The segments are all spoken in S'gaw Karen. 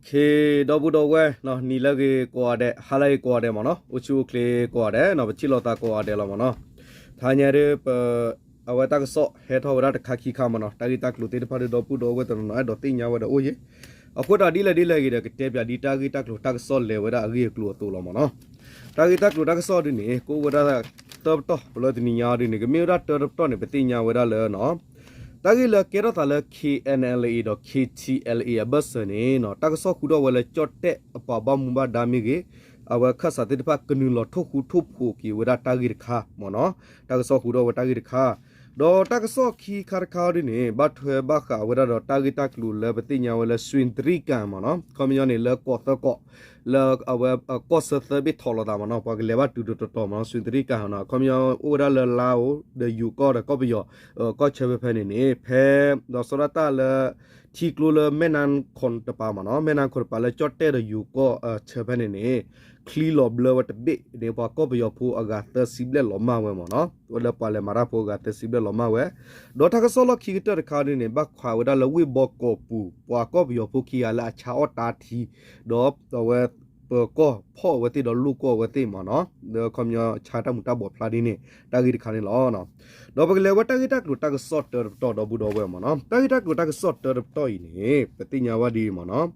ဒီပုၢ်ဒီဝဲၢ် နံၤလၢအဂ့ၤကိးဂၤဒဲး, ဟါလၢအဂ့ၤကိးဂၤဒဲးမ့ၢ်နီၤ, အိၣ်ဆူၣ်အိၣ်ချ့ကိးဂၤဒဲးနီၤ, ပထံၣ်လိာ်သးကိးဂၤဒဲးလီၤမ့ၢ်နီၤ. တဟါညါဒီး အဝဲတၢ်ကစီၣ်ဟဲထီၣ်ဝဲဒၣ်တခါခံခါမ့ၢ်နီၤ, တၢ်ဂ့ၢ်တၢ်ကျိၤသ့ၣ်တဖၣ်ဒီး ဒီပုၢ်ဒီဝဲၢ်တနီၤနီၤ အဲၣ်ဒိးသ့ၣ်ညါဝဲဒီးအိၣ်ယဲၢ်. အဃိသတးဒ်လဲၣ်ဒ်လဲၣ်ဂ့ၤဒီး ကတဲပၠးဒ်တၢ်ဂ့ၢ်တၢ်ကျိၤတၢ်ကစီၣ်လဲၤဝဲဒၣ်အဂ့ၢ်အကျိၤအသိးလီၤမ့ၢ်နီၤ. တၢ်ဂ့ၢ်တၢ်ကျိၤတၢ်ကစီၣ်ဒ်န့ၣ် ကအိၣ်ဝဲဒၣ်တၢ်ပတီၢ်လၢတနံၤညါအီၤဒ်န့ၣ် ကမ့ၢ်ဝဲဒၣ်တၢ်ပတီၢ်န့ၣ် ပသ့ၣ်ညါဝဲဒၣ်လၢ တၢ်ဂ့ၢ်လၢကဲထီၣ်သးလၢ K N L A ဒီး K T L A အဘၢၣ်စၢၤန့ၣ် တၢ်ကစီၣ်ဃုထီၣ်ဝဲလၢကၠီၣ်တဲၣ်အပှၤဘၣ်မူဘၣ်ဒါမ့ၢ်ဂ့ၤ, အဝဲခၢၣ်စးသ့ၣ်တဖၣ်ကနုာ်လီၤထိၣ်ဃူထိၣ်ဖိးက့ၤဝဲဒၣ်တၢ်ဂ့ၢ်တခါမ့ၢ်နီၤ, တၢ်ကစီၣ်ဃုထီၣ်ဝဲတၢ်ဂ့ၢ်တခါ, ဒီးတၢ်ကစီၣ်ခံခါတခါအီၤဒ်န့ၣ် ဘၣ်ထွဲဘၣ်ဃးဝဲဒၣ်ဒီးတၢ်ဂ့ၢ်တၢ်ကျိၤလၢပသ့ၣ်ညါဝဲလၢ ရွှေတြိဂံမ့ၢ်နီၤ, ခီပညီန့ၣ်လၢကီၢ်သၢကီၢ် လၢအဝဲကီၢ်ဆၢသၢဘ့ၣ်ထီၣ်လိာ်သးမ့ၢ်နီၤ, ပှၤကလဲၤဘၣ်တုၤတတီၤတီၤမ့ၢ်နီၤ, ရွှေတြိဂံနီၤ, ခီပညီအိၣ်ဝဲဒၣ်လၢလါအိၣ်ဒီးယိၤကီၢ်ဒီးကီၢ်ပယီၤ ကီၢ်ဆၢဖဲဖဲန့ၣ်န့ၣ် ဖဲ ဒီးစီၤဒၣ်တၢ်လၢ ထံကျိလၢမဲၢ်နါခိၣ်တပၤမ့ၢ်နီၤ, မဲၢ်နါခိၣ်တပၤလၢကၠီၣ်တဲၣ်ဒီးယိၤကီၢ်ဆၢဖဲန့ၣ်န့ၣ် ချံလီၤဘျၢဝဲတဘ့ၣ်န့ၣ် ပှၤကီၢ်ပယီၤဖိအဂၤသၢဆံဘျဲၣ်လီၤမၢ်ဝဲမ့ၢ်နီၤ, လၢပှၤလဲၤမၤတၢ်ဖိအဂၤသၢဆံဘျဲၣ်လီၤမၢ်ဝဲ, ဒီးတၢ်ကစီၣ်လီၢ်ခံကတၢၢ်တခါဒ်န့ၣ် ဘၣ်ဃးဝဲဒၣ်လၢဝ့ၢ်ဘီကီၢ်ပူၤ ပှၤကီၢ်ပယီၤဖိခံဂၤလၢအဆါအီၣ်တၢ်ထံ ဒီးအဝဲ ပၢၤကီၢ်ဖီၣ်အဝဲသ့ၣ်ဒီးလိၣ်ကီၢ်အဝဲသ့ၣ်မ့ၢ်နီၤ, ဒီးခီပညီဆါတၢ်မူၤတၢ်ဘှီးဖျါဒ်န့ၣ် တၢ်ဂ့ၢ်တခါန့ၣ်လီၤ. ဒီးပကလဲၤဝဲတၢ်ဂ့ၢ်တၢ်ကျိၤတၢ်ကစီၣ်တၢတပတီၢ်ဒီပုၢ်ဒီဝဲၢ်မ့ၢ်နီၤ, တၢ်ဂ့ၢ်တၢ်ကျိၤတၢ်ကစီၣ်တၢတပတီၢ်အံၤန့ၣ် ပသ့ၣ်ညါဝဲဒ်အံၤမ့ၢ်နီၤ,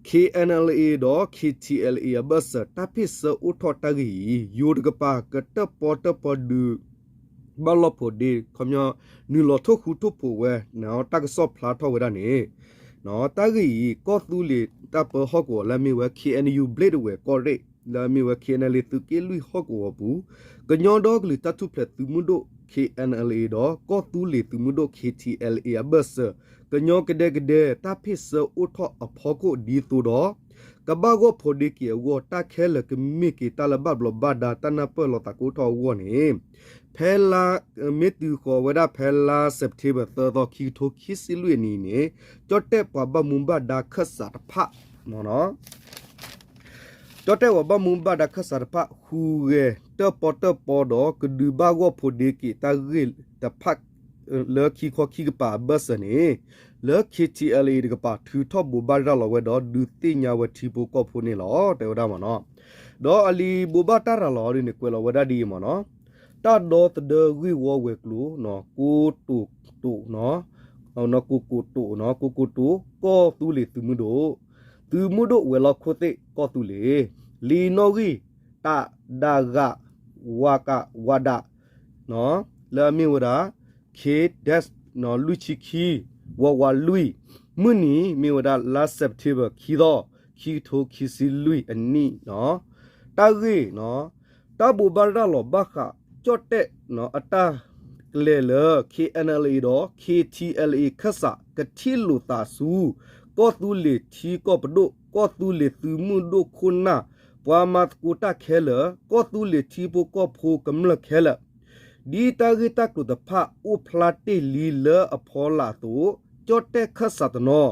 K N L A ဒီး K T L A အဘၢၣ်စၢၤ တၢ်ဖ့ၣ်ဆၢအိၣ်ထီၣ်တၢ်ဂ့ၢ်အံၤ ယိၤတကပၤကတၢၣ်ပီတၢၣ်ပီဒုး ဘၣ်လီၢ်ဖိးဒ့ ခီပညီ နုာ်လီၤထိၣ်ဃူထိၣ်ဖိးဝဲ တၢ်ကစီၣ်ဖျါထီၣ်ဝဲဒၣ်န့ၣ် တၢ်ဂ့ၢ်အံၤ ကီၢ်သူလ့ၤတၢ်ပၢဟီၣ်ကဝီၤလၢအမ့ၢ်ဝဲ K N U Bladewell ကီၢ်ရ့ၣ် လၢအမ့ၢ်ဝဲ K N L A သုးက့လွံၢ်ဟီၣ်ကဝီၤပူၤ ကညီဒီကလုာ်တၢ်ထူၣ်ဖျဲးသုးမုၢ်ဒိၣ် K N L A ဒီး ကီၢ်သူလ့ၤသုးမုၢ်ဒိၣ် K T L A အဘၢၣ်စၢၤ ကညီကဒဲကဒဲ တၢ်ဖ့ၣ်ဆၢအိၣ်ထီၣ်အဖီခိၣ်ဒ်သိးဒီး ကဘၣ်ဂီၢ်ဖိးဒ့က့ၤအဂီၢ် တၢ်ခဲလၢာ်ကမ့ၢ်က့ၤတၢ်လၢဘၣ်ဘျီးဘၣ်ဒါ တၢ်နၢ်ပၢၢ်လိာ်သးကအိၣ်ထီၣ်အဂီၢ်န့ၣ် ဖဲလါ မ့ၢ်တုၤဃီၤဝဲဒၣ်ဖဲလါ September သၢသီ ခံကထိခံဆံလွံၢ်အနံၤန့ၣ် ကၠီၣ်တဲၣ်ပှၤဘၣ်မူဘၣ်ဒါခၢၣ်စးတဖၣ် ကၠီၣ်တဲၣ်ပှၤဘၣ်မူဘၣ်ဒါခၢၣ်စးတဖၣ် ဟူးဂဲၤတၢၣ်ပီတၢၣ်ပီဒီး ကဒုးဘၣ်ဂီၢ်ဖိးဒ့က့ၤတၢ်ဂ့ၢ်တဖၣ် လၢခံခီခံကပၤအဘၢၣ်စၢၤန့ၣ် လၢ K T L A တကပၤ ထုးထီၣ်ဘိးဘၣ်ရၤလီၤဝဲဒီး ဒုးသ့ၣ်ညါဝဲထံဖိကီၢ်ဖိန့ၣ်လီၤ တဲဝဲဒၣ်မ့ၢ်နီၤ. ဒီးအလံာ်ဘိးဘၣ်တၢ်ရၤလီၤဒ်န့ၣ် ကွဲးလီၤဝဲဒၣ်ဒ်အံၤမ့ၢ်နီၤ, တၢ်ဒီသဒၢဂ့ၢ်ဝီဝဲၤကျိၤ ကိတိာ်တိာ် ကိကိာ်တိာ် ကိကိာ်တိာ် ကီၢ်သူလ့ၤသုးမုၢ်ဒိၣ်, သုးမုၢ်ဒိၣ်ဝဲၤလီၢ်ခိၣ်သ့ၣ်ကီၢ်သူလ့ၤ, လံာ်နီၣ်ဂံၢ် တၢ် ဒၣ်ဂၣ် ဝါကၣ် ဝါဒၣ် လၢအမ့ၢ်ဝဲဒၣ် K dash လွံၢ်ဆံခံ ဝးဝးလွံၢ်, မုၢ်နံၤမ့ၢ်ဝဲဒၣ်လါ September ခံသီ ခံကထိခံဆံလွံၢ်အနံၣ်, တၢ်ဂ့ၢ် တၢ်ဘိးဘၣ်ရၤလီၤဘၣ်ဃး ကၠီၣ်တဲၣ်အတၢ်ကျဲၤလၢ K N L A ဒီး K T L A ခၢၣ်စး ကထံၣ်လိာ်သးဆူ ကီၢ်သူလ့ၤထံကီၢ်ပဒိၣ် ကီၢ်သူလ့ၤသုးမုၢ်ဒိၣ်ခိၣ်နၢ် ပှၤမၤသကိးတၢ်ခဲလၢာ် ကီၢ်သူလ့ၤထံဖိကီၢ်ဖိကမျၢၢ်ခဲလၢာ် ဒ်တၢ်ဂ့ၢ်တၢ်ကျိၤတဖၣ်အိၣ်ဖျါတ့ၢ်လံလၢအဖီလာ်အသိး, ကၠီၣ်တဲၣ်ခၢၣ်စးတနီၤ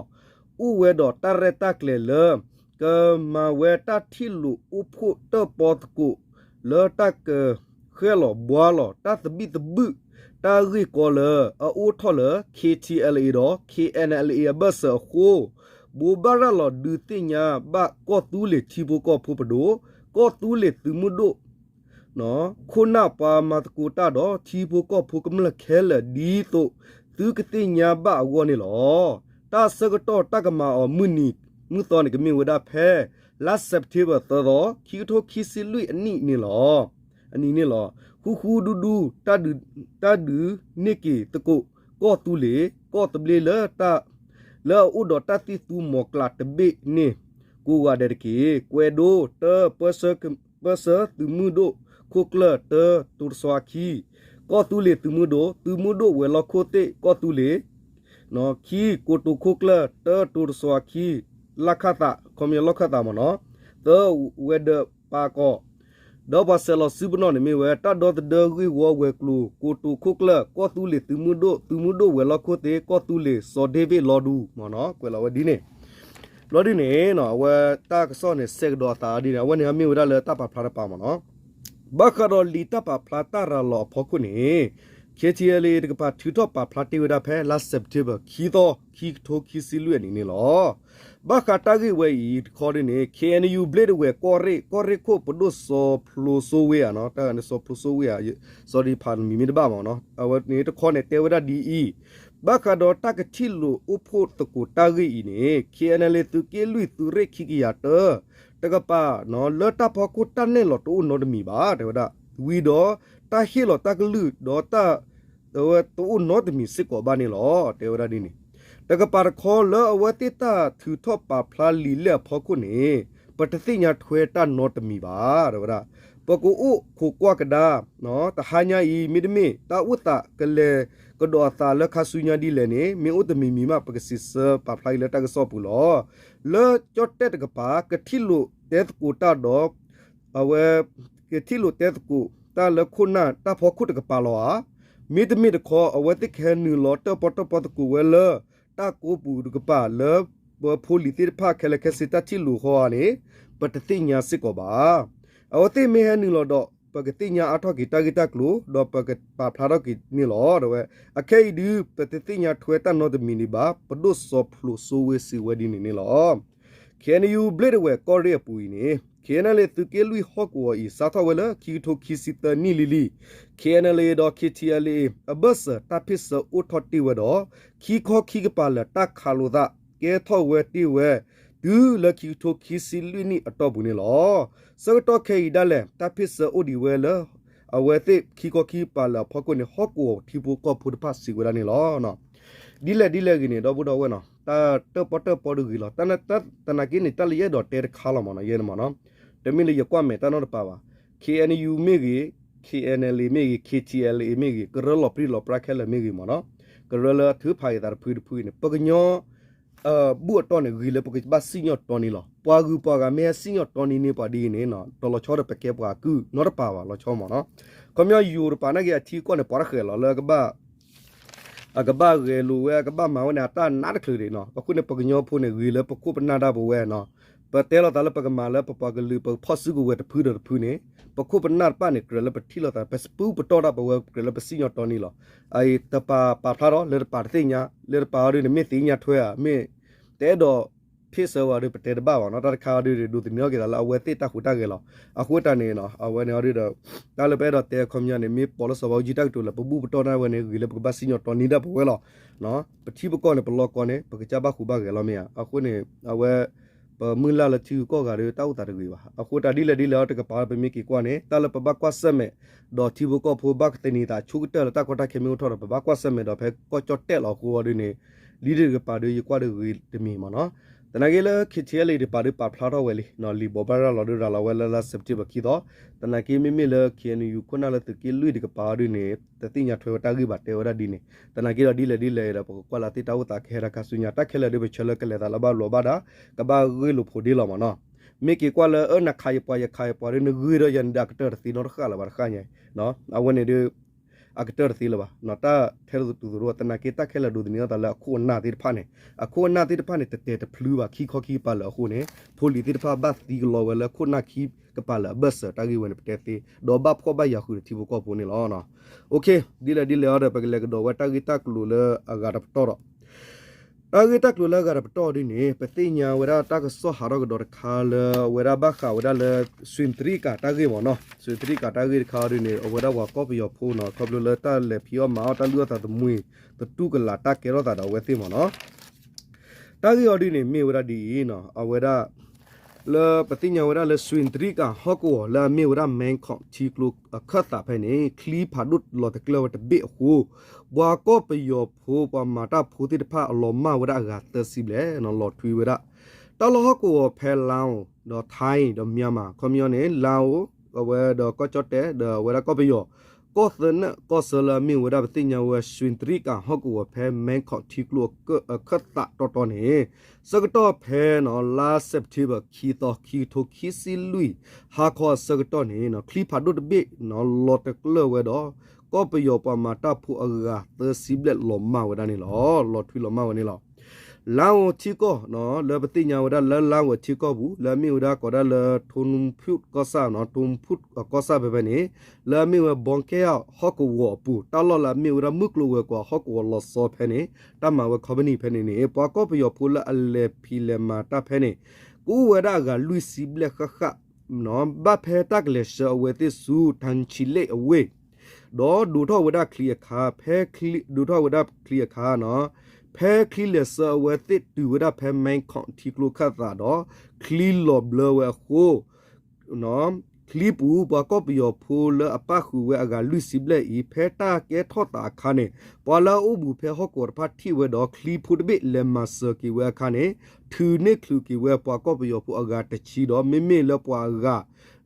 အိၣ်ဝဲဒီးတၢ်ရဲၣ်တၢ်ကျဲၤလၢ ကမၤဝဲတၢ်ထံၣ်လိာ်အိၣ်ဖှိၣ်တၢၣ်ပီသကိး လၢတၢ်ကဃဲၣ်လီၤဘှါလီၤ တၢ်သဘံၣ်သဘုၣ် တၢ်ဂ့ၢ်ကီလၢ အအိၣ်ထီၣ်လၢ K T L A ဒီး K N L A အဘၢၣ်စၢၤအဃိ, ဘိးဘၣ်ရၤလီၤဒုးသ့ၣ်ညါဘၣ်ကီၢ်သူလ့ၤထံဖိကီၢ်ဖိပဒိၣ်, ကီၢ်သူလ့ၤသုးမုၢ်ဒိၣ် ခိၣ်နၢ်ပှၤမၤသကိးတၢ်ဒီးထံဖိကီၢ်ဖိကမျၢၢ်ခဲလၢာ်ဒ်သိး သုကသ့ၣ်ညါဘၣ်အဂီၢ်န့ၣ်လီၤ. တၢ်ဆၢကတီၢ်တၢ်ကမၤအီၤမုၢ်နံၤ မုၢ်သီန့ၣ်ကမ့ၢ်ဝဲဒၣ်ဖဲ လါ September သၢသီ ခံကထိခံဆံလွံၢ်အနံၣ်န့ၣ်လီၤ. အနံၤန့ၣ်လီၤ. ဃူဃူဒူဒူ တၢ်ဒုးန့ၢ်က့ၤသကိး ကီၢ်သူလ့ၤ ကီၢ်သဘျ့လၢ လၢအအိၣ်ဒီးတၢ်သံၣ်သူမီၤကျးတဘ့ၣ်န့ၣ် ကိးဂၤဒဲးတက့ၢ်. ကွဲးဒိ တၢ ပၢဆှၢ ပၢဆှၢသုးမုၢ်ဒိၣ်ခိၣ်ကျၢၢ် တၢ တိၤတစွါခံ ကီၢ်သူလ့ၤသုးမုၢ်ဒိၣ် သုးမုၢ်ဒိၣ်ဝဲၤလီၢ်ခိၣ်သ့ၣ်ကီၢ်သူလ့ၤ ခံ ကိတိာ်ခိၣ်ကျၢၢ် တၢ တိၤတစွါခံ လၢခၣ်သး ခီပညီလီၢ်ခၣ်သးမ့ၢ်နီၤ သၢ ဝဲၤဒၢးပာ်ကီၤ ဒီးပှၤဆဲးလီၤစုပနီၣ်န့ၣ်မ့ၢ်ဝဲ တၢ်ဒီသဒၢဂ့ၢ်ဝီဝဲၤကျိၤ ကိတိာ်ခိၣ်ကျၢၢ် ကီၢ်သူလ့ၤသုးမုၢ်ဒိၣ် သုးမုၢ်ဒိၣ်ဝဲၤလီၢ်ခိၣ်သ့ၣ် ကီၢ်သူလ့ၤ စီၤဒ့ဝ့ၣ်လီၤဒူ မ့ၢ်နီၤ ကွဲးလီၤဝဲဒ်န့ၣ် ဘျီဒ်န့ၣ် အဝဲတၢ်ကစီၣ်န့ၣ် ဆဲးကဒီးအသးဒ်န့ၣ် အဝဲန့ၣ်မ့ၢ်ဝဲဒၣ်လၢတၢ်ပာ်ဖျါတပၤမ့ၢ်နီၤ ဘၣ်ဃးဒီးလံာ်တၢ်ပာ်ဖျါတၢ်ရၤလီၤအဖီခိၣ်န့ၣ် K K T L A တကပၤထုးထီၣ်ပာ်ဖျါတ့ၢ်ဝဲဒၣ်ဖဲလါ September ခံသီ ခံကထိခံဆံလွံၢ်အနံၤန့ၣ်လီၤ. ဘၣ်ဃးတၢ်ဂ့ၢ်ဝဲအံၤတခီဒ်န့ၣ် K N U ဘျ့ၣ်တဝဲၢ်ကီၢ်ရ့ၣ် ကီၢ်ရ့ၣ်ခိၣ်ပဒိၣ်စီၤဖျိစိဝ့ဧါနီၤ တၢ်ဂၤန့ၣ်စီၤဖျိစိဝ့ဧါ စီၤဒံဖးမံၤမ့ၢ်တဘၣ်မ့ၢ်နီၤ အဝဲန့ၣ်တခီန့ၣ် တဲဝဲဒၣ်ဒ်အံၤ, ဘၣ်ဃးဒီးတၢ်ကထံၣ်လိာ်အိၣ်ဖှိၣ်သကိးတၢ်ဂ့ၢ်အံၤန့ၣ် K N L A သုးက့လွံၢ်သုးရ့ၣ်ခံကယၤတၢ တကပၤ လၢတၢ်ဖီခိၣ်တၢ်နဲၣ်လီၤတအိၣ်နီတမံၤဘၣ် တဲဝဲဒၣ်, ဝံၤဒီး တၢ်ဟ့ၣ်လီၤတၢ်ကလုၢ်ဒီး တၢ် အဝဲတအိၣ်နီတမံၤစ့ၢ်ကီးဘၣ်န့ၣ်လီၤ တဲဝဲဒၣ်ဒ်န့ၣ်, တကပၤတခီလၢအဝဲသ့ၣ်တၢ်ထုးထီၣ်ပာ်ဖျါလံာ်လဲၢ်အဖီခိၣ်န့ၣ် ပတသ့ၣ်ညါထွဲတၢ်နီတမံၤဘၣ် တဲဝဲဒၣ်, ပကအိၣ်ခိးကွၢ်ကဒါ တဟါညါအံၤ မ့တမ့ၢ် တၢ်အိၣ်သးကလဲၤကဒီးအသးလၢခါဆူညါဒ်လဲၣ်န့ၣ် မ့ၢ်အိၣ်တမံၤမံၤမး ပကစံးဆၢပာ်ဖျါအံၤလၢတၢ်ကစီၣ်ပူၤလီၤ. လၢကၠီၣ်တဲၣ်တကပၤ ကထံၣ်လိာ်တဲသကိးတၢ်ဒီး အဝဲ ကထံၣ်လိာ်တဲသကိးတၢ်လၢခိၣ်နၢ်တၢ်ဖီခိၣ်တကပၤလီၤဧါ. မ့တမ့ၢ်တခီ အဝဲသ့ၣ်ကဟဲနုာ်လီၤတၢၣ်ပီၣ်တၢၣ်ပီသကိးဝဲလၢ တၢ်ကိးပူၤတကပၤလၢ ပဖိလံၤသ့ၣ်တဖၣ်ခဲလၢာ်ခဲဆ့တၢ်ထံၣ်လိာ်ဃီဧါန့ၣ် ပတသ့ၣ်ညါစ့ၢ်ကီးဘၣ်. အဝဲသ့ၣ်မ့ၢ်ဟဲနုာ်လီၤဒီး ပကသ့ၣ်ညါအါထီၣ်က့ၤတၢ်ဂ့ၢ်တၢ်ကျိၤ ဒီးပကပာ်ဖျါထီၣ်က့ၤန့ၣ်လီၤ တဲဝဲ. အခဲအံၤဒုး ပတသ့ၣ်ညါထွဲတၢ်နီတမံၤဒံးဘၣ် ပဒိၣ်စီၤဖျိစိဝ့စံးဝဲဒ်န့ၣ်န့ၣ်လီၤ. K N U ဘျ့ၣ်တဝဲၢ်ကီၢ်ရ့ၣ်အပူၤအံၤန့ၣ် K N L A သုးက့လွံၢ်ဟီၣ်ကဝီၤအံၤ စးထီၣ်ဝဲလၢခံကထိခံဆံသၢနံၣ်လံလံ. K N L A ဒီး K T L A အဘၢၣ်စၢၤတၢ်ဖ့ၣ်ဆၢအိၣ်ထီၣ်တ့ၢ်ဝဲဒီး ခံခီခံကပၤလၢာ်တၢ်ခးလိာ်သး ကဲထီၣ်ဝဲတ့ၢ်ဝဲ တုၤလၢခံကထိခံဆံလွံၢ်နံၣ်အတီၢ်ပူၤန့ၣ်လီၤ. ဆၢကတီၢ်ခဲအံၤဒၣ်လဲာ် တၢ်ဖ့ၣ်ဆၢအိၣ်ဒံးဝဲလၢ အဝဲသ့ၣ်ခံခီခံကပၤလၢာ်အဖီခိၣ်န့ၣ် ဟီၣ်ကဝီၤထံဖိကီၢ်ဖိတဖၣ်စံးဝဲဒၣ်န့ၣ်လီၤ. ဒ်လဲၣ်ဒ်လဲၣ်ဂ့ၤန့ၣ် ဒီပုၢ်ဒီဝဲၢ်နီၤ တၢ်တၢၣ်ပီၣ်တၢၣ်ပီတဂ့ၤလီၤ. တၢ်နာ်က့န့ၣ် တၢ်လၢယအဲၣ်ဒိးတဲတခါလီၤမ့ၢ်နီၤ ယဲန့ၣ်မ့ၢ်နီၤ တမ့ၢ်လၢယကွၢ်မဲာ်တၢ်နီတပၤဘၣ်. K N U မ့ၢ်ဂ့ၤ, K N L A မ့ၢ်ဂ့ၤ, K T L A မ့ၢ်ဂ့ၤ, ကရၢလီၤပြံလီၤပြါခဲလၢာ်မ့ၢ်ဂ့ၤမ့ၢ်နီၤ ကရၢလၢအထုးဖးအသးတဖုတဖုန့ၣ် ပကညီ ဘူၣ်အတီၢ်န့ၣ် ဂ့ၤလၢပကဘၣ်စံၣ်ညီၣ်တီန့ၢ်လီၤ. ပှၤဂုၤပှၤဂၤမ့ၢ်ဟဲစံၣ်ညီၣ်တီန့ၢ်န့ၢ်ပှၤဒ်အံၤန့ၣ်နီၤ တလီၤဆီဒီးပကဲပှၤအကုၢ်နီတပၤဘၣ် လီၤဆီမ့ၢ်နီၤ. ခီပညီယိၤတပၤနာ်က့အထံကီၢ်န့ၣ် ပှၤတဃဲၤလီၤလၢကဘၣ် အကဘၣ်ဂဲၤလိာ်ဝဲ အကဘၣ်မၤဝဲန့ၣ် အတၢ်နးတချုးဒံးနီၤ. အဃိန့ၣ် ပကညီဖိန့ၣ် ဂ့ၤလၢပခိၣ်ပနၢ်ဒၣ်ပဝဲနီၤ. ပတဲလိာ်သးလၢပကမၤလၢပပှၤကလုာ် ပဖီၣ်စုကဝဲၤတဖုဒီးတဖုန့ၣ် ပခိၣ်ပနၢ်တဖၣ်န့ၣ် ကြၢးလၢပထံၣ်လိာ်သး ပစပူပတီၢ်ဒၣ်ပဝဲ ကြၢးလၢပစံၣ်ညီၣ်တီန့ၢ်လီၤ. အအံၤတပာ်ပာ်ဖျါထီၣ် လၢတပာ်တသ့ၣ်ညါ လၢတပာ်အီၤဒုးန့ၣ် မ့ၢ်သ့ၣ်ညါထွဲဧါ မ့ၢ်တအဲၣ်ဒိး ဖ့ၣ်ဆၢဝဲဒီး ပတဲတဘၣ်ဘၣ်နီၤ. တၢ်တခါအီၤဒုး ဒိးသန့ၤထီၣ်က့ၤသးလၢအဝဲသ့ၣ်တၢ်ဟူးတၢ်ဂဲၤလီၤ. အဃိတၢ်န့ၣ် အဝဲန့ၣ်အီၤဒုးဒီး တၢ်လၢပအဲၣ်ဒိးတဲအခီပညီန့ၣ် မ့ၢ်ပိာ်လၢစီၤဘးအူကၠံတၢ်ကတိၤလၢ ပဘူၣ်ပတီၢ်န့ၢ်ဝဲန့ၣ် ဂ့ၤလၢပကဘၣ်စံၣ်ညီၣ်တီန့ၢ်ဒၣ်ပဝဲလီၤ. ပထံပကီၢ်န့ၣ် ပလီၢ်ကီန့ၣ် ပကစၢ်ဘၣ်ဟူးဘၣ်ဂဲၤလီၤမ့ၢ်ဧါ. အဃိန့ၣ် အဝဲ ပမုၢ်လၢ်လၢထံဂုၤကီၢ်ဂၤဒီး တၢ်အိၣ်သးတဂ့ၤဘၣ်. အဃိတၢ်ဒ်လဲၣ်ဒ်လဲၣ်အီၤတကပၤ ပမ့ၢ်က့ၤကွၢ်န့ၣ် တၢ်လၢပဘၣ်ကွၢ်ဆၢၣ်မဲာ် ဒီးထံဖိကီၢ်ဖိဘၣ်ကသန့ၤသး ဆိကတၢၢ်လၢတၢ်ကီတၢ်ခဲမ့ၢ်အိၣ်ထီၣ်ဒီး ပဘၣ်ကွၢ်ဆၢၣ်မဲာ်ဒီး ဖဲကီၢ်ကၠီၣ်တဲၣ်လီၤအဃိအီၤဒုးန့ၣ် ဒ်တကပၤဒီး ယကွၢ်ဒီးဂ့ၤတမံၤမ့ၢ်နီၤ. သနာ်က့လၢ K T L A တပၤဒီး ပာ်ဖျါထီၣ်ဝဲလံ လံာ်ဘိးဘၣ်ရၤလီၤဒုးရၤလီၤဝဲလၢ လါ September ခံသီ, သနာ်က့မ့မ့ၢ်လၢ K N U ခိၣ်နၢ်လၢသုးက့လွံၢ်တကပၤအီၤဒုးန့ၣ် တသ့ၣ်ညါထွဲဝဲတၢ်ဂ့ၢ်ဘၣ် တဲဝဲဒၣ်ဒ်န့ၣ်. သနာ်က့ဒီးဒ်လဲၣ်ဒ်လဲၣ်ဒီး ပကကွၢ်လၢသ့ၣ်တၢ်အိၣ်သးကဟဲဒၣ်ခါဆူညါ တၢ်ခဲလၢာ်ဒီး ပဆၢလၢကလဲၤသးလၢဘၣ်ဘျီးဘၣ်ဒါ ကဘၣ်ဂ့ၢ်လိာ်ဖိးဒ့လီၤမ့ၢ်နီၤ. မ့ၢ်က့ၤကွၢ်လၢအၢ နခးယပှၤ ယခးယပှၤဒီး နဂ့ၤဒီးယၤန့ၣ်ဒီး အကတၢၢ်တသ့နီတဃၣ်လၢၤဘၣ်တဃၣ်ညါ, အဝဲန့ၣ်ဒီး အကတၢၢ်တသ့လၢၤဘၣ်. တၢ်ထဲသိးတုၤသိးဒီး သနာ်က့တၢ်ခဲလၢာ်ဒိးသန့ၤအသးလၢအခိၣ်အနၢ်သ့ၣ်တဖၣ်န့ၣ် အခိၣ်အနၢ်သ့ၣ်တဖၣ်န့ၣ် တတဲာ်တဖျုဘၣ် ခံခီခံကပၤလၢာ်အဃိန့ၣ် ဖိလံၤသ့ၣ်တဖၣ်ဘၣ်သံကလီဝဲလၢခိၣ်နၢ်ခံကပၤလၢာ်အဘၢၣ်စၢၤတၢ်ဂ့ၢ်ဝဲန့ၣ် ပတဲသ့ ဒီးဘၣ်ဖှီၣ်ဘၣ်ယာ်ဃုာ်ဒီးထံဖိကီၢ်ဖိန့ၣ်လီၤ. ဒ်လဲၣ်ဒ်လဲၣ်အီၤဒီး ပကလဲၤကဒီးဝဲတၢ်ဂ့ၢ်တၢ်ကျိၤလၢအဂၤတပတီၢ်ဒီး တၢ်ဂ့ၢ်တၢ်ကျိၤလၢအဂၤတပတီၢ်ဒ်န့ၣ် ပသ့ၣ်ညါဝဲဒၣ်တၢ်ကစီၣ်ဟးထီၣ်ကဒီးတခါလၢ အဝဲဒၣ်ဘၣ်ဃးဝဲဒၣ်လၢ စွ့ၣ်တရံကၤတၢ်ဂ့ၢ်မ့ၢ်နီၤ. စွ့ၣ်တရံကၤတၢ်ဂ့ၢ်တခါအီၤဒ်န့ၣ် အဝဲဒၣ်ပှၤကီၢ်ပယီၤဖိနီၤ ခီဖျိလၢတၢ်လဲၤဖံးအီၣ်မၤအီၣ်တၢ်လုၢ်အီၣ်သးသမူအံၤ သတူၢ်ကလာ်တၢ်ကဲထီၣ်သးဒီးအဝဲသ့ၣ်မ့ၢ်နီၤ. တၢ်ဂ့ၢ်အီၤဒ်န့ၣ် မ့ၢ်ဝဲဒၣ်ဒ်အံၤနီၤ အဝဲဒၣ် လၢပသ့ၣ်ညါဝဲဒၣ်လၢစွ့ၣ်တရံကၤဟီၣ်ကဝီၤလၢအမ့ၢ်ဝဲဒၣ် မဲခီၣ် ထံကျိအခၢၣ်သးဖဲန့ၣ် ချံဖးဒိၣ်လီၤတကျၢၢ်ဝဲတဘ့ၣ်အဃိ ပှၤကီၢ်ပယီၤဖိ ပှၤမၤတၢ်ဖိသ့ၣ်တဖၣ် အလီၤမၢ်ဝဲဒၣ်အဂၤသၢဆံဘျဲၣ်နီၤ လီၤထွံဝဲဒၣ် တၢ်လီၢ်ဟီၣ်ကဝီၤဖဲ လါအိၣ် ဒီး ထဲ ဒီး မၠၣ်မၤ ခီပညီန့ၣ် လါအိၣ် အဝဲဒီးကီၢ်ကၠီၣ်တဲၣ် ဒီးအဝဲဒၣ်ကီၢ်ပယီၤ ကီၢ်သၢနၢၣ်ကီၢ်ဆၢလၢအမ့ၢ်ဝဲဒၣ်ပသ့ၣ်ညါဝဲ စွ့ၣ်တရံကၤဟီၣ်ကဝီၤဖဲ မဲခီၣ် ထံကျိအခၢၣ်သးတီတီန့ၣ် ဆၢကတီၢ်ဖဲနီၤ လါ September ခံသီ ခံကထိခံဆံလွံၢ် ဟါခီအဆၢကတီၢ်န့ၣ် ချံဖးဒိၣ်တဘ့ၣ်နီၤ လီၤတကျၢၢ်ဝဲဒီး ကီၢ်ပယီၤပှၤမၤတၢ်ဖိအဂၤသၢဆံဘျဲၣ်လီၤမၢ်ဝဲဒၣ်န့ၣ်လီၤ. လီၤထွံလီၤမၢ်ဝဲန့ၣ်လီၤ. လါအိၣ်ထံကီၢ် လၢပသ့ၣ်ညါဝဲဒၣ်လၢလါအိၣ်ထံကီၢ်ပူၤ လၢအမ့ၢ်ဝဲဒၣ်ကိးဒၣ်လၢ ထိနဖုၣ်ကီၢ်ဆၣ် ထိနဖုၣ်ကီၢ်ဆၣ်ဖဲဖဲန့ၣ် လၢအမ့ၢ်ဝဲ ဘီကဲအဟီၣ်ကဝီၤအပူၤ တၢ်လီၢ်လၢအမ့ၢ်ဝဲဒၣ်မုၢ်ကျိၤဝဲၤကွာ်ဟီၣ်ကဝီၤလီၤဆီဖဲန့ၣ် တၢ်မၤဝဲ company ဖဲန့ၣ်န့ၣ် ပှၤကီၢ်ပယီၤဖိလၢအလဲၤဖံးလဲၤမၤတၢ်ဖဲန့ၣ် ကအိၣ်ဝဲဒၣ်အဂၤလွံၢ်ဆံဘျဲၣ်ဃၣ်ဃၣ် ဘၣ်ဖဲတၢ်ကလဲၤဆှၢအဝဲသ့ၣ်ဆူ ထၣ်ဆံလ့ၣ်အဝ့ၢ် ဒီးဒိးထီၣ်ဝဲဒၣ်ချံအခါ ဖဲချံ ဒိးထီၣ်ဝဲဒၣ်ချံအခါန့ၣ် ဖဲချံလဲၤဆှၢအဝဲသ့ၣ်တုၤဝဲဒၣ်ဖဲ မဲၣ်ခီၣ် ထံကျိခၢၣ်သးဒီး ချံလီၤဘျၢဝဲအဃိ ချံပူၤပှၤကီၢ်ပယီၤဖိလၢအပၣ်ဃုာ်ဝဲအဂၤလွံၢ်ဆံဘျဲၣ်အံၤ ဖဲတၢ်ကဲထီၣ်သးအခါန့ၣ် ပှၤလၢအအိၣ်ဘူးဖဲဟီၣ်ကဝီၤတဖၣ်ထံၣ်ဝဲဒီး ချံဖိတဘ့ၣ်လဲၤမၤစၢၤက့ၤဝဲအခါန့ၣ် ထုးန့ၢ်ချုးက့ၤဝဲပှၤကီၢ်ပယီၤဖိအဂၤတဆံဒီး မ့မ့ၢ်လၢပှၤအဂၤ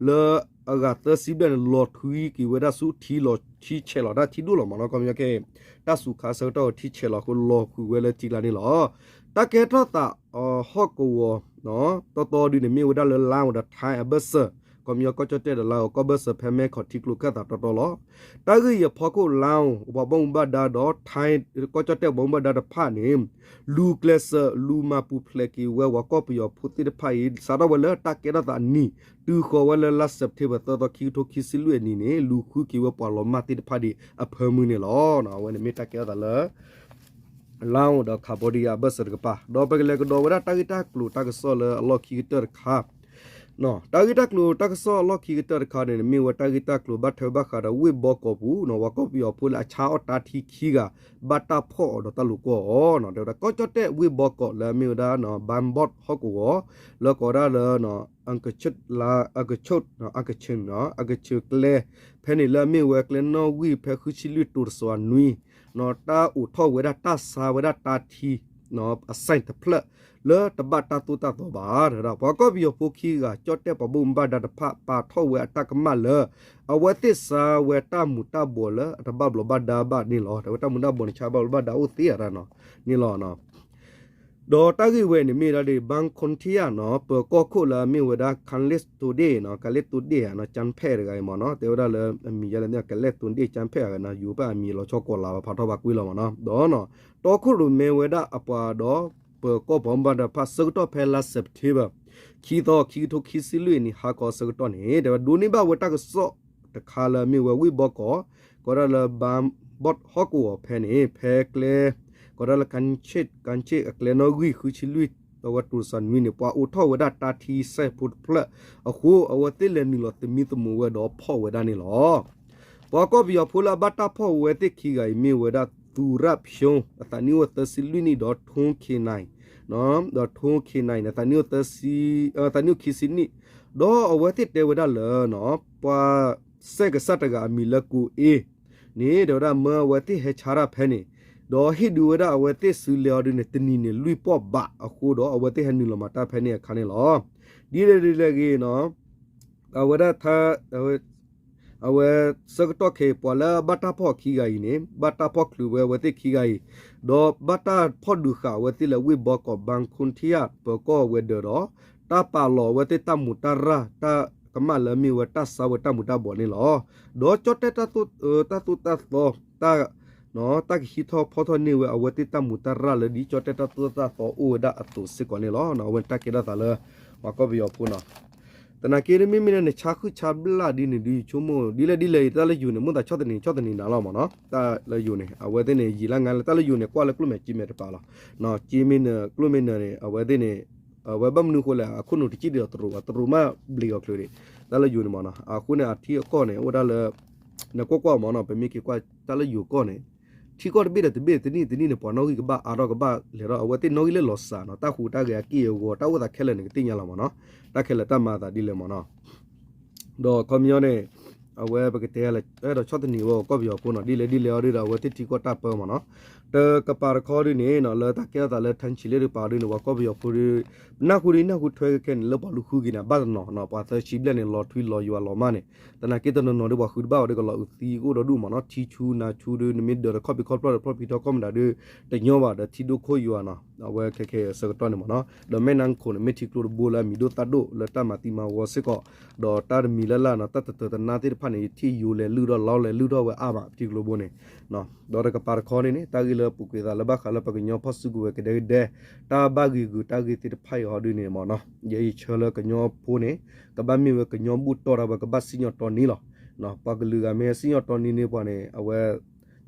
လၢအဂၤသၢဆံဘျဲၣ်န့ၣ် လီၤထွံက့ၤဝဲဒၣ်ဆူထံလီၤ ထံဆဲးလီၤတၢ်ထံဒိၣ်လီၤမးနီၤ ခီပညီကဲ တၢ်စူၤခါဆၢကတီၢ်ထံဆဲးလီၤအဃိလီၤဃုာ်ဝဲလၢထံကျါန့ၣ်လီၤ. တၢ်ကဲထီၣ်သး ဟီၣ်ကဝီၤ တီတီဒုန့ၣ် မ့ၢ်ဝဲဒၣ်လၢလါအိၣ်ဒီးထါအဘၢၣ်စၢၤ ခီပညီကီၢ်ကၠီၣ်တဲၣ်ဒီးလါအိၣ်ကီၢ်ဘၢၣ်စၢၤဖဲမဲၣ်ခီၣ်ထံကျိခၢၣ်သးတီတီလီၤ. တၢ်ဂ့ၢ်အံၤအဖီခိၣ် လါအိၣ် ပှၤဘၣ်မူဘၣ်ဒါဒီးထါ ကီၢ်ကၠီၣ်တဲၣ်ပှၤဘၣ်မူဘၣ်ဒါတဖၣ်န့ၣ် လူၤကျဲးစၢး လူၤမၤပူၤဖျဲးက့ၤဝဲပှၤကီၢ်ပယီၤဖိသ့ၣ်တဖၣ်အံၤ စးထီၣ်ဝဲလၢတၢ်ကဲထီၣ်သးအနံၤ တုၤဃီၤဝဲလၢလါစဲးပထ့ဘၢၣ် သၢသီ ခံကထိခံဆံလွံၢ်အနံၤန့ၣ် လူၤဃုက့ၤဝဲပှၤလီၤမၢ်သ့ၣ်တဖၣ်ဒံးအဖၢမုၢ်န့ၣ်လီၤ. အဝဲန့ၣ်မ့ၢ်တၢ်ကဲထီၣ်သးလၢ လါအိၣ်ဒီး Cambodia အဘၢၣ်စၢၤတကပၤ ဒီးပကလဲၤကဒီးဝဲဒၣ်တၢ်ဂ့ၢ်တၢ်ကျိၤတၢ်ကစီၣ်လၢအလီၢ်ခံကတၢၢ်တခါ တၢ်ဂ့ၢ်တၢ်ကျိၤတၢ်ကစီၣ်အလီၢ်ခံကတၢၢ်တခါန့ၣ် မ့ၢ်ဝဲတၢ်ဂ့ၢ်တၢ်ကျိၤဘၣ်ထွဲဘၣ်ဃးဒီးဝ့ၢ်ဘီကီးပူၤ ပှၤကီၢ်ပယီၤဖိလၢအဆါအီၣ်တၢ်ထံခံဂၤ ဘၣ်တၢ်ဖီၣ်အီၤဒီးတၢ်လိာ်ကွီၢ်အီၤ ဒီးကီၢ်ကၠီၣ်တဲၣ်ဝ့ၢ်ဘီကီးလၢအမ့ၢ်ဝဲဒၣ် ဘၣ်ဘီၣ်ဟီၣ်ကဝီၤ လၢကိးဒၣ်လၢ အကဆၢၣ် အကဆၢၣ် အကဆၢၣ်ကျဲ ဖဲန့ၣ်လၢအမ့ၢ်ဝဲကျဲနီၣ်ဂံၢ်ဖဲဃုဆံလွံၢ်တိၤတစှၤနွံ တၢ်အိးထီၣ်ဝဲဒၣ်တၢ်ဆါဝဲဒၣ်တၢ်ထံ အစဲၣ်တဖျၢၣ် လၢတဘၣ်တၢ်သိၣ်တၢ်သီဘၣ် ဒီးပှၤကီၢ်ပယီၤဖိခံဂၤ ကၠီၣ်တဲၣ်ပှၤဘၣ်မူဘၣ်ဒါတဖၣ် ပာ်ထီၣ်ဝဲအတၢ်ကမၣ်လၢ အဝဲသ့ၣ်ဆါဝဲတၢ်မူၤတၢ်ဘှီးလၢအတဘၣ်ဘျီးဘၣ်ဒါဘၣ်န့ၣ်လီၤ. တၢ်ဝဲတၢ်မူၤတၢ်ဘှီးန့ၣ် ဆါဘၣ်ဘျီးဘၣ်ဒါအိၣ်သ့အတၢ်နီၤန့ၣ်လီၤ. ဒီးတၢ်ဂ့ၢ်ဝဲန့ၣ်မ့ၢ်ဒၣ်ဒ် ဘၣ်ခီၣ်ထံယၣ်နီၤ ပၢၤကီၢ်ခိၣ်လၢအမ့ၢ်ဝဲဒၣ် ကၣ်လ့ၣ်တိၤဒ့ၣ်နီၤ ကၣ်လ့ၣ်တိၤဒ့ၣ်ဧါနီၤ ကၠၣ်ဖဲၣ်တဂၤအံၤမ့ၢ်နီၤ တဲဝဲဒၣ်လၢအမံၤယါလဲၣ် ကၣ်လ့ၣ်တိၤဒ့ၣ် ကၠၣ်ဖဲၣ်တဂၤနီၤ ယူၤဘၣ်အမံၤလီၤဆီကိးလၢ်ဘၣ် ဖးထီၣ်ဘၣ်ကွံလီၤမ့ၢ်နီၤ ဒီး တီခိၣ်ရိၣ်မဲဝဲဒၣ်အပှၤဒီး ပၢၤကီၢ်ပှၤဘၣ်မူဘၣ်ဒါတဖၣ် ဆၢကတီၢ်ဖဲလါစဲးပထ့ဘၢၣ် ခံသီ ခံကထိခံဆံလွံၢ်အနံၤ ဟါခီဆၢကတီၢ်န့ၣ် တဲဝဲဒိးန့ၢ်ဘၣ်ဝဲတၢ်ကစီၣ်တခါလၢအမ့ၢ်ဝဲဝ့ၢ်ဘီကီး ကိးဒၣ်လၢ ဘၣ်ဘီၣ်ဟီၣ်ကဝီၤဖဲန့ၣ် ဖဲကျဲ ကိးဒၣ်လၢ ကၣ်ဆ့ၣ် ကၣ်ဆ့ၣ်အကျဲနီၣ်ဂံၢ် ဃုဆံလွံၢ် အဝဲတိၤတစှၤနွံန့ၣ် ပှၤအိးထီၣ်ဝဲဒၣ်တၢ်ထံစဲးဖိတဖျၢၣ်အဃိ အဝဲသ့ၣ်လဲၤနုာ်လီၤသမံသမိးဝဲဒီးဖီၣ်ဝဲဒၣ်န့ၣ်လီၤ. ပှၤကီၢ်ပယီၤဖိလၢအဘၣ်တၢ်ဖီၣ်ဝဲသ့ၣ်ခံဂၤအံၤမ့ၢ်ဝဲဒၣ် သူရၣ်ဖၠိ အသးနံၣ်အိၣ်သၢဆံလွံၢ်နံၣ်ဒီး ထိၣ် ခ့နံၣ် ဒီးထိၣ် ခ့နံၣ်န့ၣ် သးနံၣ်အိၣ်သၢဆံ သးနံၣ်အိၣ်ခံဆံနံၣ် ဒီးအဝဲသ့ၣ်တဲဝဲဒၣ်လၢ ပှၤစဲကစၢ်တဂၤအမံၤလၢ ကိးအ့န့ၣ် တဲဝဲဒၣ်မၢအဝဲသ့ၣ်ဟဲဆါတၢ်ဖဲန့ၣ် ဒီးဟ့ၣ်ဒုးဝဲဒၣ်အဝဲသ့ၣ်စုလဲၤအီၤဒုန့ၣ် တနံၤန့ၣ်လွံၢ်ပီၢ်ဘးအဃိဒီး အဝဲသ့ၣ်ဟဲနုာ်လီၤမၤတၢ်ဖဲန့ၣ်အခါန့ၣ်လီၤ. ဒ်လဲၣ်ဒ်လဲၣ်ဂ့ၤနီၤ အဝဲဒၣ် အဝဲ ဆၢကတီၢ်ခဲအံၤ ပှၤလၢအဘၣ်တၢ်ဖီၣ်ခံဂၤအံၤန့ၣ် ဘၣ်တၢ်ဖီၣ်ချုးဝဲအဝဲသ့ၣ်ခံဂၤအံၤ ဒီးဘၣ်တၢ်ဖီၣ်ဒုးဃာ်အဝဲသ့ၣ်လၢဝ့ၢ်ဘီကီး ဘၣ်ခီၣ်ထံယၣ် ပၢၤကီၢ်ဝဲၤဒၢးဒီး တၢ်ပာ်လီၤအဝဲသ့ၣ်တၢ်မူးတၢ်ရၢ် တၢ်ကမၣ်လၢအမ့ၢ်ဝဲတၢ်ဆါဝဲတၢ်မူးတၢ်ဘှီးန့ၣ်လီၤ. ဒီးကၠီၣ်တဲၣ် တၢ်သိၣ်တၢ်သီ တၢ် တၢ်ကဟံးထီၣ်ဖီထီၣ်န့ၢ်ဝဲအဝဲသ့ၣ်တၢ်မူးတၢ်ရၢ်လၢဒ်ကၠီၣ်တဲၣ်တၢ်သိၣ်တၢ်သီအိၣ်ဝဲဒၣ်အသိးစ့ၢ်ကီးန့ၣ်လီၤ. အဝဲန့ၣ်တၢ်ကဲထီၣ်သးလၢ ပှၤကီၢ်ပယီၤဖိနီၤ သနာ်က့မ့မ့ၢ်လၢနဆါဃုာ်ဆါဘျၣ်ဒ်န့ၣ်ဒုး ယဆိကမိၣ် ဒ်လဲၣ်ဒ်လဲၣ်အံၤ တၢ်လၢယိၤန့ၣ် မိၣ်သးဆီၣ်သနံး ဆီၣ်သနံးနၤလီၤမ့ၢ်နီၤ တၢ်လၢယိၤန့ၣ် အဝဲသ့ၣ်န့ၣ် ယံာ်လၢငါလၢတၢ်လၢယိၤန့ၣ် ကွၢ်လၢကျိၣ်မဲာ်စ့မဲာ်တပၤလီၤ. စ့မ့ၢ်နၢၤ ကျိၣ်မ့ၢ်နၢၤန့ၣ် အဝဲသ့ၣ်န့ၣ် အဝဲဘၣ်မနုၤအဃိလဲၣ် အခိၣ်နူာ်တစံၣ်ဒ်သိးတရူးဘၣ် တရူးမးဘျံးအီၤချုးဒံး တၢ်လၢယိၤန့ၣ်မ့ၢ်နီၤ အဃိန့ၣ် အထံအကီၢ်န့ၣ် အိၣ်ဒၣ်လၢ နကွၢ်ကွၢ်မ့ၢ်နီၤ ပမ့ၢ်က့ၤကွၢ်တၢ်လၢယိၤကီၢ်န့ၣ် ထံကီၢ်တဘ့ၣ်ဒီးတဘ့ၣ် တနံၣ်တနံၣ်န့ၣ် ပှၤနီၣ်ဂံၢ်ကဘၣ်အါထီၣ်ကဘၣ်လဲၤထီၣ် အဝဲသ့ၣ်နီၣ်ဂံၢ်လၢလီၤစှၤနီၤ တၢ်ဟူးတၢ်ဂဲၤအက့ၢ်အဂီၤ တၢ်အိၣ်သးခဲလၢာ်န့ၣ် ကသ့ၣ်ညါလီၤမ့ၢ်နီၤ တၢ်ခဲလၢာ်တၢ်မၤအသးဒ်လဲၣ်မ့ၢ်နီၤ ဒီးခီပညီန့ၣ် အဝဲပကတဲလၢ အဲၣ်ဒိးဆီၣ်သနံးဝဲကီၢ်ပယီၤဖိနီၤ ဒ်လဲၣ်ဒ်လဲၣ်အီၤဒ်ဒီး အဝဲသ့ၣ်ထံကီၢ်တၢ်ပၢမ့ၢ်နီၤ တကပၤတခီဒ်န့ၣ်နီၤ လၢတၢ်ကဲထီၣ်သးလၢထၣ်ဆံးလ့ၣ်တကပၤဒ်န့ၣ် ပှၤကီၢ်ပယီၤဖိဒ် နၢ်ဟူဒ်နၢ်ဟူထွဲကဲန့ၣ် လၢပှၤလူၤဃုက့ၤန့ၣ် ဘၣ်တနီၤနီၤ ပှၤသၢဆံဘျဲၣ်န့ၣ် လီၤထွံလီၤယွၤလီၤမၢ်န့ၣ် သနာ်က့တနီၤနီၤဒ်ပှၤဃုတဘၣ်အီၤဒ်ကလီၤအုးသံကအိၣ်ဒီးဒူၣ်မ့ၢ်နီၤ ထံဆူနၤဆူဒ် နမ့ၢ်ဒၢးဒီးခီၣ်ဖံးခီၣ်ဖျီၣ်ဒီးဖျီၣ်ဖံးထီၣ်ကီၢ်မတၤဒ် တညီဘၣ်ဒီးထံဒိၣ်ခိၣ်ယွၤနီၤ အဝဲခဲခဲအံၤအဆၢကတီၢ်န့ၣ်မ့ၢ်နီၤ, ဒီးမဲၣ်နါခိၣ်န့ၣ် မ့ၢ်ထံကျိတဘိလၢအမံၤဒိၣ်သၣ်ဒိၣ်လၢတၢ်မၤသံမၤဝီစ့ၢ်ကီး, ဒီးတၢ်တမံၤလၢ်လၢ်နီၤ တၢ်တတၢၤတနါသ့ၣ်တဖၣ်န့ၣ် ယထံၣ်ယိၤလဲၤလုၢ်ထီၣ်လီၤလဲၤလုၢ်ထီၣ်ဝဲအါမး ပထံကျိဘိန့ၣ်, ဒီးတကပၤတခီန့ၣ်န့ၣ် တၢ်ဂ့ၢ်လၢပူၤကွံာ်သးလၢဘၣ်ဃးလၢပှၤကညီဖီၣ်စုကဝဲၤကဒဲကဒဲ, တၢ်ဘၣ်ဂ့ၤဂုာ်တၢ်ဂ့ၢ်သ့ၣ်တဖၣ်အံၤဟီဒ်န့ၣ်မ့ၢ်နီၤ, ယအံၤဆၢလၢကညီဖိန့ၣ် ကဘၣ်မ့ၢ်ဝဲကညီဘူၣ်တီၢ်တၢ်ဝဲ ကဘၣ်စံၣ်ညီၣ်တီနံၤလီၤ. ပှၤကလုာ်ဂၤမ့ၢ်စံၣ်ညီၣ်တီနံၤန့ၣ်ပှၤန့ၣ် အဝဲ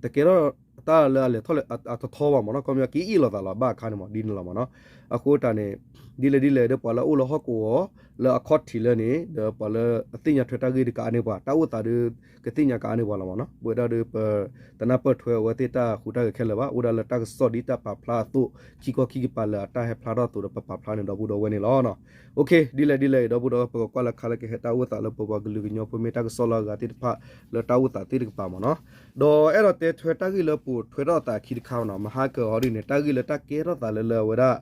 တကဲထီၣ်တၢ်လၢအလဲၤထီၣ်လၢအထီထီဘၣ်မ့ၢ်နီၤ, ခီပညီက့အ့ၣ်လိာ်သးလီၤ ဘၣ်အခါန့ၣ်မ့ၢ်ဒ်န့ၣ်လီၤမ့ၢ်နီၤ. အဃိတၢ်န့ၣ် ဒ်လဲၣ်ဒ်လဲၣ်ဒီးပှၤလၢအအိၣ်လၢဟီၣ်ကဝီၤလၢအခီၣ်ထံးလၢန့ၣ် ဒီးပှၤလၢအသ့ၣ်ညါထွဲတၢ်ဂ့ၢ်တကးန့ၢ်ပှၤ တၢ်အိၣ်သးဒီး ကသ့ၣ်ညါကအါန့ၢ်ပှၤလီၤမ့ၢ်နီၤ. ပဝဲဒၣ်ဒီးပ တနၢ်ပၢၢ်ထွဲအဝဲသ့ၣ်တၢ်ဟူးတၢ်ဂဲၤခဲလၢာ်ဘၣ်, အိၣ်ဒၣ်လၢတၢ်ကစီၣ်ဒ်တၢ်ပာ်ဖျါအသိး ခံခီခံကပၤလၢအတၢ်ဟဲဖျါထီၣ်အသိးဒီးပပာ်ဖျါန့ၣ်ဒီပုၢ်ဒီဝဲၢ်န့ၣ်လီၤ. ဒ်လဲၣ်ဒ်လဲၣ်အံၤ ဒီပုၢ်ဒီဝဲၢ် ပကကွၢ်လၢခါလၢကဟဲတၢ်အိၣ်သးလၢပပှၤကလုာ်ကညီဖိမ့ၢ်တၢ်ကစီၣ်လၢအဂၤသ့ၣ်တဖၣ်လၢတၢ်အိၣ်သးသ့ၣ်တကပၤမ့ၢ်နီၤ. ဒီးအဲၣ်ဒိးတဲထွဲတၢ်ဂ့ၢ်လၢပူၤထွဲထီၣ်အသးခံတခါမ့ၢ်နီၤ, မဟါကၢၤဟီဒ်န့ၣ် တၢ်ဂ့ၢ်လၢတၢ်ကဲထီၣ်သးလၢလၢအဝဲဒၣ်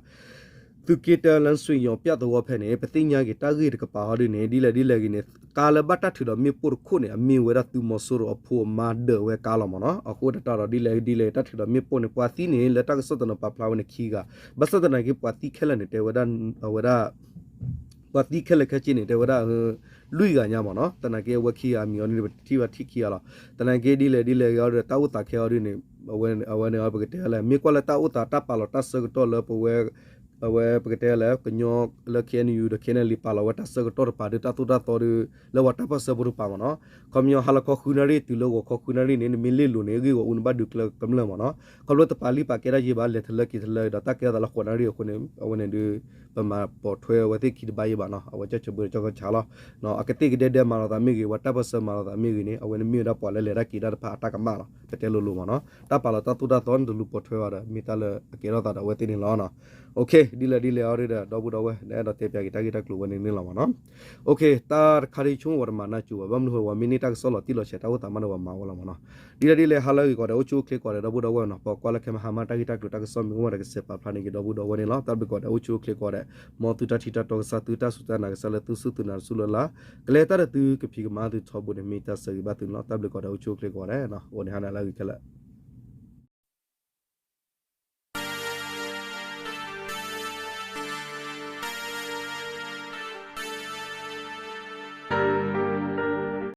သုးက့တၢလၢစွ့ၣ်ယီၤပျၢ်သဝီဖဲန့ၣ် ပသ့ၣ်ညါက့ၤတၢ်ဂ့ၢ်တကပၤဟီဒ်န့ၣ် ဒ်လဲၣ်ဒ်လဲၣ်ဂ့ၤန့ၣ် ကါလၢဘၣ်တၢ်ထုးဒီးမ့ၣ်ပိၢ်တခိၣ်န့ၣ် အမ့ၢ်ဝဲဒၣ်သုးမီၤစိရိၤအဖိအမါဒၢးဝဲကါလီၤမ့ၢ်နီၤ. အဃိတၢ်ဒီးဒ်လဲၣ်ဒ်လဲၣ်တၢ်ထုးဒီးမ့ၣ်ပိၢ်န့ၣ် ပှၤသံန့ၣ် လၢတၢ်ကစီၣ်တနီၤပာ်ဖျါဝဲန့ၣ်ခံဂၤ, ဘၣ်ဆၣ်သနာ်က့ပှၤသံခဲလၢာ်န့ၣ် တဲဝဲဒၣ် အဝဲဒၣ် ပှၤသံခဲလၢာ်ခဲဆ့န့ၣ် တဲဝဲဒၣ် လွံၢ်ဂၤညါမ့ၢ်နီၤ. သနာ်က့အဝဲခံဂၤအမံၤအီၤဒ်န့ၣ် ပထံၣ်ဘၣ်ထံၣ်ခံဂၤလီၤ. သနာ်က့ဒ်လဲၣ်ဒ်လဲၣ်ဂ့ၤအီၤဒီး တၢ်အိၣ်သးခဲအီၤဒ်န့ၣ် အဝဲန့ၣ်အီၤပကတဲလၢ မ့ၢ်ကွၢ်လၢတၢ်အိၣ်သးတၢ်ပာ်လီၤတၢ်ဆၢကတီၢ်လၢပဝဲ အဝဲပကတဲလၢ ကညီလၢ ခ့ၣ်အဲၣ်ယူၣ် ဒီး ခ့ၣ်အဲၣ်လံ ပာ်လီၤဝဲတၢ်ဆၢကတီၢ်တပၤဒီး တၢ်သိၣ်တၢ်သီဒီး လၢပှၤတၢ်ပၢၢ်ဆၢဖိတပၤမ့ၢ်နီၤ. ခီပညီဟါလီၤခီဃုနၣ်ရံၣ် တုၤလၢဂီၤခီဃုနၣ်ရံၣ်န့ၣ် နမ့ၢ်လ့ၣ်လိၤန့ၣ် ဂ့ၢ်ဂီၢ်အူန့ၣ်ဘၣ်ဒုးကျၢၤကမျၢၢ်မ့ၢ်နီၤ. ခီဖျိတပာ်လံပာ်ကဲထီၣ်ယံာ်ဘၣ် လဲၤထလၢက့ၤထလၢဒီး တၢ်ကဲထီၣ်သးလၢဃိးနၣ်ရံၣ်အဃိန့ၣ် အဝဲန့ၣ်ဒုး ပမၤပိာ်ထွဲအဝဲသ့ၣ်ခံတဘၣ်ယံာ်ဘၣ်နီၤ. အဝဲကၢ်ဆၢဘၢကၠီကၢ်ဆါလီၤ. အကသ့ၣ်ကဒဲဒဲမၤလိာ်သးမ့ၢ်ဂ့ၤ ပှၤတၢ်ပၢၢ်ဆၢမၤလိာ်သးမ့ၢ်ဂ့ၤန့ၣ် အဝဲန့ၣ်မ့ၢ်ဝဲဒၣ်ပှၤလၢလဲၤတၢ်က့ၤတၢ်တဖၣ်အတၢ်ကမၣ်လီၤ. ပတဲလိၤလိၤမ့ၢ်နီၤ. တၢ်ပာ်လီၤတၢ်သိၣ်တၢ်သီန့ၣ် တလူၤပိာ်ထွဲဘၣ်ဒီး မ့ၢ်တၢ်လၢအကဲထီၣ်သးဒီးအဝဲသ့ၣ်န့ၣ်လီၤ. ဒ်လဲၣ်ဒ်လဲၣ်အီၤဒီး ဒီပုၢ်ဒီဝဲၢ် နအဲၣ်ဒိးတဲပၠးက့ၤတၢ်ဂ့ၢ်တၢ်ကျိၤဝဲန့ၣ်န့ၣ်လီၤမ့ၢ်နီၤ. တၢ်တခါဒ်ဆိကမိၣ်ဝဲတမၤနၢ်စူၤဘၣ် ဘၣ်မနုၤဃိ ပှၤမ့ၢ်န့ၢ်တၢ်ကစီၣ်လီၤတံၢ်လီၤဆဲးတၢ်အိၣ်သးမးဒီးပှၤမၤဝဲလီၤမ့ၢ်နီၤ. ဒ်လဲၣ်ဒ်လဲၣ် ဟါလၢအဂ့ၤကီးဒီး အိၣ်ဆူၣ်အိၣ်ချ့ကီးဒီး ဒီပုၢ်ဒီဝဲၢ်နီၤ ပကွၢ်လၢခဲမဟါမးတၢ်ဂ့ၢ်တၢ်ကျိၤတၢ်ကစီၣ်မ့ၢ်အိၣ်မးဒီးကစဲးပာ်ဖျါန့ၢ်က့ၤဒီပုၢ်ဒီဝဲၢ်န့ၣ်လီၤ. တၢ်ဘျုးကီးဒီး အိၣ်ဆူၣ်အိၣ်ချ့ကီးဒီး မ်သုတၢ်ထံၣ်တၢ်တီကစၢ် သုတၢ်စူၢ်တၢ်နာ်ကစၢ်လၢသုစူၢ်သုနာ်တစူၢ်လၢ်လၢ် ကလဲၤတၢ်ဒီးသုကဖံးကမၤသုထီဘိန့ၣ် မ့ၢ်တၢ်ဆၢဂ့ၤဘၣ်သုန့ၣ်လီၤ. တၢ်ဘျုးကီးဒီး အိၣ်ဆူၣ်အိၣ်ချ့ကီးဒီး အိၣ်န့ၣ်ဟါန့ၣ်လၢအဂ့ၤခဲလၢာ်